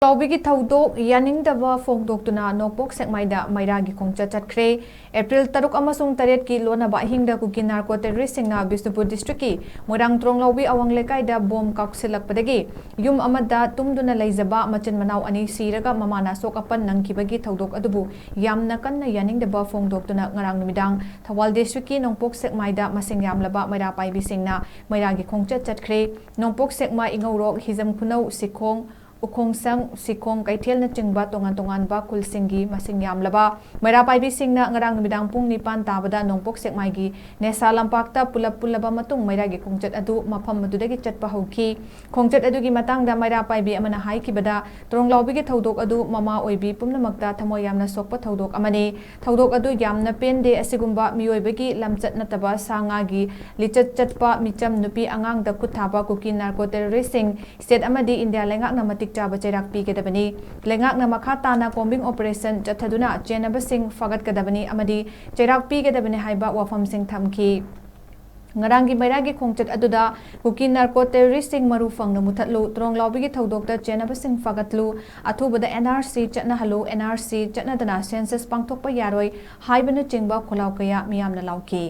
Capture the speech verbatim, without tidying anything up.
ꯀꯥꯎꯕꯤꯒꯤ ꯊꯧꯗꯣꯛ ꯌꯥꯅꯤꯡꯗꯕ ꯐꯣꯡꯗꯣꯛꯇꯨꯅ ꯅꯣꯡꯄꯣꯛ ꯁꯦꯛꯃꯥꯏꯗ ꯃꯩꯔꯥꯒꯤ ꯈꯣꯡꯆꯠ ꯆꯠꯈ꯭ꯔꯦ꯫ ꯑꯦꯄ꯭ꯔꯤꯜ ꯇꯔꯨꯛ ꯑꯃꯁꯨꯡ ꯇꯔꯦꯠꯀꯤ ꯂꯣꯟꯅꯕ ꯑꯍꯤꯡꯗ ꯀꯨꯀꯤ ꯅꯥꯔꯀꯣ ꯇꯦꯔꯣꯔꯤꯁꯁꯤꯡꯅ ꯕꯤꯁꯅꯨꯄꯨꯔ ꯗꯤꯁꯇ꯭ꯔꯤꯛꯀꯤ ꯃꯣꯏꯔꯥꯡ ꯇ꯭ꯔꯣꯡꯂꯥꯎꯕꯤ ꯑꯋꯥꯡ ꯂꯩꯀꯥꯏꯗ ꯕꯣꯝ ꯀꯥꯎꯁꯤꯜꯂꯛꯄꯗꯒꯤ ꯌꯨꯝ ꯑꯃꯗ ꯇꯨꯝꯗꯨꯅ ꯂꯩꯖꯕ ꯃꯆꯤꯟ ꯃꯅꯥꯎ ꯑꯅꯤ ꯁꯤꯔꯒ ꯃꯃꯥꯅ ꯑꯁꯣꯛ ꯑꯄꯟ ꯅꯪꯈꯤꯕꯒꯤ ꯊꯧꯗꯣꯛ ꯑꯗꯨꯕꯨ ꯌꯥꯝꯅ ꯀꯟꯅ ꯌꯥꯅꯤꯡꯗꯕ ꯐꯣꯡꯗꯣꯛꯇꯨꯅ ꯉꯔꯥꯡ ꯅꯨꯃꯤꯗꯥꯡ ꯊꯧꯕꯥꯜ ꯗꯤꯁꯇ꯭ꯔꯤꯛꯀꯤ ꯅꯣꯡꯄꯣꯛ ꯁꯦꯛꯃꯥꯏꯗ ꯃꯁꯤꯡ ꯌꯥꯝꯂꯕ ꯃꯩꯔꯥ ꯄꯥꯏꯕꯤꯁꯤꯡꯅ ꯃꯩꯔꯥꯒꯤ ꯈꯣꯡꯆꯠ ꯆꯠꯈ꯭ꯔꯦ꯫ ꯅꯣꯡꯄꯣꯛ ꯁꯦꯛꯃꯥꯏ, ꯏꯉꯧꯔꯣꯛ, ꯍꯤꯖꯝ ꯈꯨꯅꯧ, ꯁꯤꯈꯣꯡ, ꯎꯈꯣꯡꯁꯪ, ꯁꯤꯈꯣꯡ ꯀꯩꯊꯦꯜꯅꯆꯤꯡꯕ ꯇꯣꯉꯥꯟ ꯇꯣꯉꯥꯟꯕ ꯈꯨꯜꯁꯤꯡꯒꯤ ꯃꯁꯤꯡ ꯌꯥꯝꯂꯕ ꯃꯩꯔꯥ ꯄꯥꯏꯕꯤꯁꯤꯡꯅ ꯉꯔꯥꯡ ꯅꯨꯃꯤꯗꯥꯡ ꯄꯨꯡ ꯅꯤꯄꯥꯟ ꯇꯥꯕꯗ ꯅꯣꯡꯄꯣꯛ ꯁꯦꯛꯃꯥꯏꯒꯤ ꯅꯦꯁꯥ ꯂꯝꯄꯥꯛꯇ ꯄꯨꯂꯞ ꯄꯨꯜꯂꯕ ꯃꯇꯨꯡ ꯃꯩꯔꯥꯒꯤ ꯈꯣꯡꯆꯠ ꯑꯗꯨ ꯃꯐꯝ ꯑꯗꯨꯗꯒꯤ ꯆꯠꯄ ꯍꯧꯈꯤ꯫ ꯈꯣꯡꯆꯠ ꯑꯗꯨꯒꯤ ꯃꯇꯥꯡꯗ ꯃꯩꯔꯥ ꯄꯥꯏꯕꯤ ꯑꯃꯅ ꯍꯥꯏꯈꯤꯕꯗ, ꯇ꯭ꯔꯣꯡꯂꯥꯎꯕꯤꯒꯤ ꯊꯧꯗꯣꯛ ꯑꯗꯨ ꯃꯃꯥ ꯑꯣꯏꯕꯤ ꯄꯨꯝꯅꯃꯛꯇ ꯊꯃꯣꯏ ꯌꯥꯝꯅ ꯁꯣꯛꯄ ꯊꯧꯗꯣꯛ ꯑꯃꯅꯤ꯫ ꯊꯧꯗꯣꯛ ꯑꯗꯨ ꯌꯥꯝꯅ ꯄꯦꯟꯗꯦ꯫ ꯑꯁꯤꯒꯨꯝꯕ ꯃꯤꯑꯣꯏꯕꯒꯤ ꯂꯝꯆꯠ ꯅꯠꯇꯕ ꯁꯥ ꯉꯥꯒꯤ ꯂꯤꯆꯠ ꯆꯠꯄ ꯃꯤꯆꯝ ꯅꯨꯄꯤ ꯑꯉꯥꯡꯗ ꯈꯨꯠ ꯊꯥꯕ ꯀꯨꯀꯤ ꯅꯥꯔꯀꯣ ꯇꯦꯔꯣꯔꯤꯁꯁꯤꯡ ꯁ꯭ꯇꯦꯠ ꯑꯃꯗꯤ ꯏꯟꯗꯤꯌꯥ ꯂꯩꯉꯥꯛꯅ ꯃꯇꯤꯛ ꯆꯥꯕ ꯆꯩꯔꯥꯛ ꯄꯤꯒꯗꯕꯅꯤ꯫ ꯂꯩꯉꯥꯛꯅ ꯃꯈꯥ ꯇꯥꯅ ꯀꯣꯝꯕꯤꯡ ꯑꯣꯄꯔꯦꯁꯟ ꯆꯠꯊꯗꯨꯅ ꯆꯦꯟꯅꯕꯁꯤꯡ ꯐꯥꯒꯠꯀꯗꯕꯅꯤ ꯑꯃꯗꯤ ꯆꯩꯔꯥꯛ ꯄꯤꯒꯗꯕꯅꯤ ꯍꯥꯏꯕ ꯋꯥꯐꯝꯁꯤꯡ ꯊꯝꯈꯤ꯫ ꯉꯔꯥꯡꯒꯤ ꯃꯩꯔꯥꯒꯤ ꯈꯣꯡꯆꯠ ꯑꯗꯨꯗ ꯀꯨꯀꯤ ꯅꯥꯔꯀꯣ ꯇꯦꯔꯣꯔꯤꯁꯁꯤꯡ ꯃꯔꯨ ꯐꯪꯅ ꯃꯨꯊꯠꯂꯨ, ꯇ꯭ꯔꯣꯡꯂꯥꯎꯕꯤꯒꯤ ꯊꯧꯗꯣꯛꯇ ꯆꯦꯟꯅꯕꯁꯤꯡ ꯐꯥꯒꯠꯂꯨ, ꯑꯊꯨꯕꯗ and R C ꯆꯠꯅꯍꯜꯂꯨ, and R C ꯆꯠꯅꯗꯅ census ꯄꯥꯡꯊꯣꯛꯄ ꯌꯥꯔꯣꯏ ꯍꯥꯏꯕꯅꯆꯤꯡꯕ ꯈꯣꯜꯂꯥꯎ ꯀꯌꯥ ꯃꯤꯌꯥꯝꯅ ꯂꯥꯎꯈꯤ꯫